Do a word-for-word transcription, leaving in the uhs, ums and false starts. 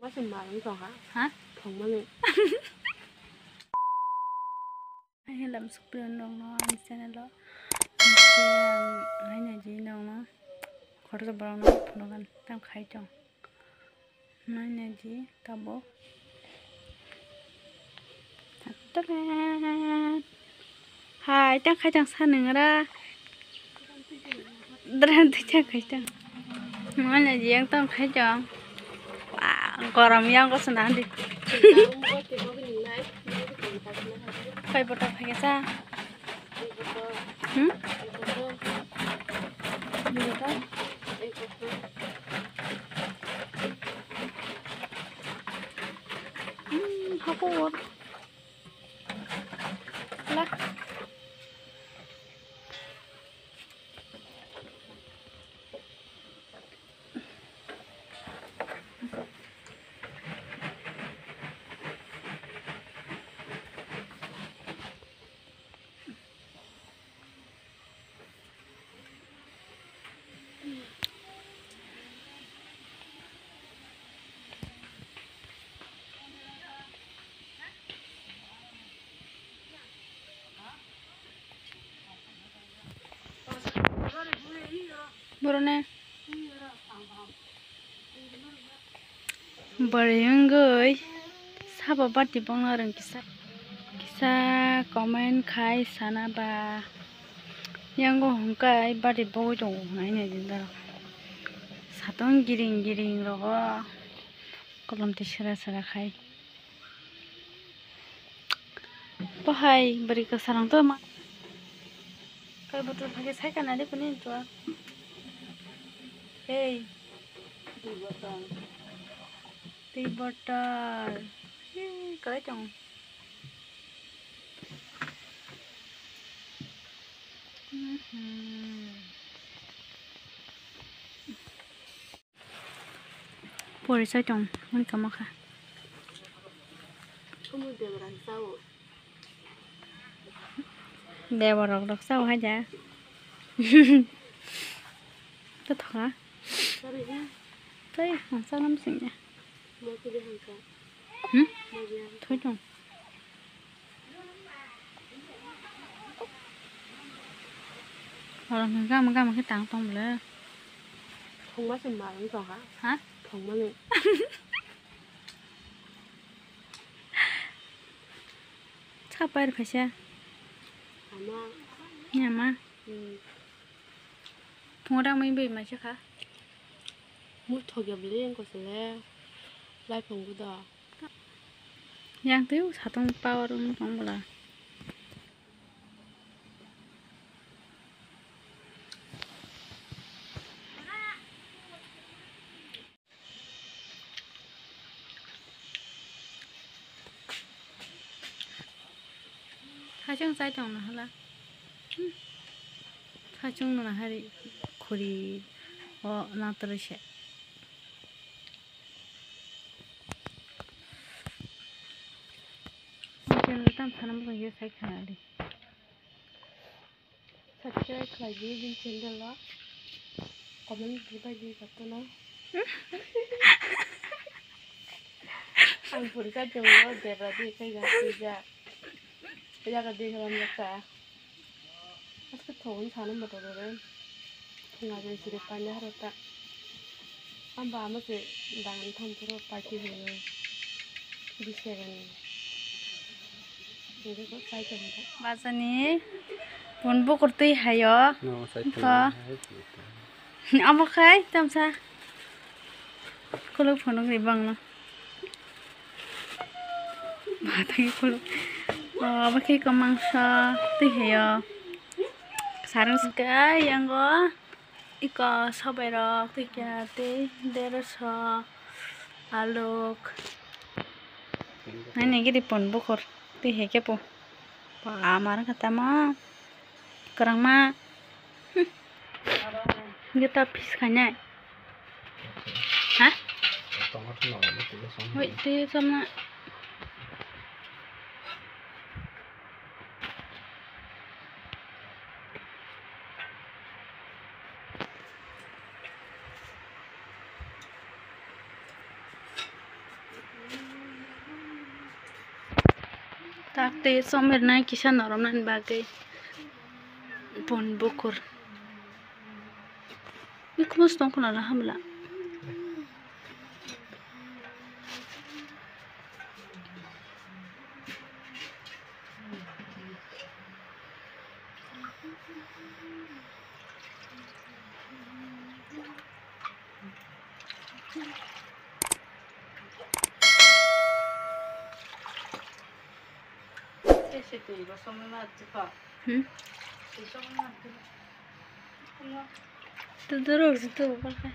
Aswk mal wng tong kha. Ha? Thwngmani. Hai, hello, supriyo nokno ani channel o. Hingke ang hai naidi nokno. Khoroksa borokno phunukgan tam khai tong. Nai naidi tabuk. Hai, tang khai tang sa nung ra. Dran twi tang khai tang. Nai naidi yang tang khai tang. Wah, gorom yang ko sana di. Kai bota khai sa. Hmm? Hmm, hapor. Lah. Borok ne bwrwi wngwi sabo bati bongna rwng kisa, kisa comment khai sana ba. Yango hwnkhai bati bogwi tongo hwnwi naidi norok. Satung giring giring rogo kolom twi sera sera khai. Bohai bwrwi kwsarang to ma. Kai botol phage sai kana de kuni to. Hey. Twi botol. Twi botol. Hey, kai tong. Mhm. Pori chai tong mani kama kha. Bebor rok rok sao hai ja. To thoka. Tei ang sanam singya. Hmm? Thoi tong. Oro hwnka hwnka hwnka khe tang tong bwle. Thwngma se mal wng tong ha. Ha? Thwngmani. Sa pair phaisa. Ama. Ni ama. Hmm. Phungo da mui bai maisa kha. Mui thok ya bwle wng kosole. Lai phungo da. Yang twi satung power wng tong bwla. Saichung chai tong na hala. Hmm. Saichung no na hari khuri o na toro se. Channel tam sana mo ye sai khana di. Subscribe khlai di bini channel o. Comment rwbai di jotono. Ang purikha chwngno debra di khai ga twi ja. Yaga di khalam jakta. Aske thon sana motor re. Ngaji siri pani harota. Amba ama se dangan thang puro paki hino. Bisegan. Bajani pun bukur twi hayo. No, sai ko. Amo khai tamsa. Kuluk phunuk ni bangno. Bathang kuluk. Oh, abo khe kwmangsa twi hayo. Sarung sika yango. Iko sobai rok twi kha tei deroso aluk. Nini gidi pun bukur twi hai khe po. Amar kha tamo kwrwngma. Gita pis khainai. Ha? Wait, twi somna. Takte somir nai kisa noromnani bagwi bun bukur. Bikhumus tongkhwna la hamla. Hmm? Tuduruk situ bakha.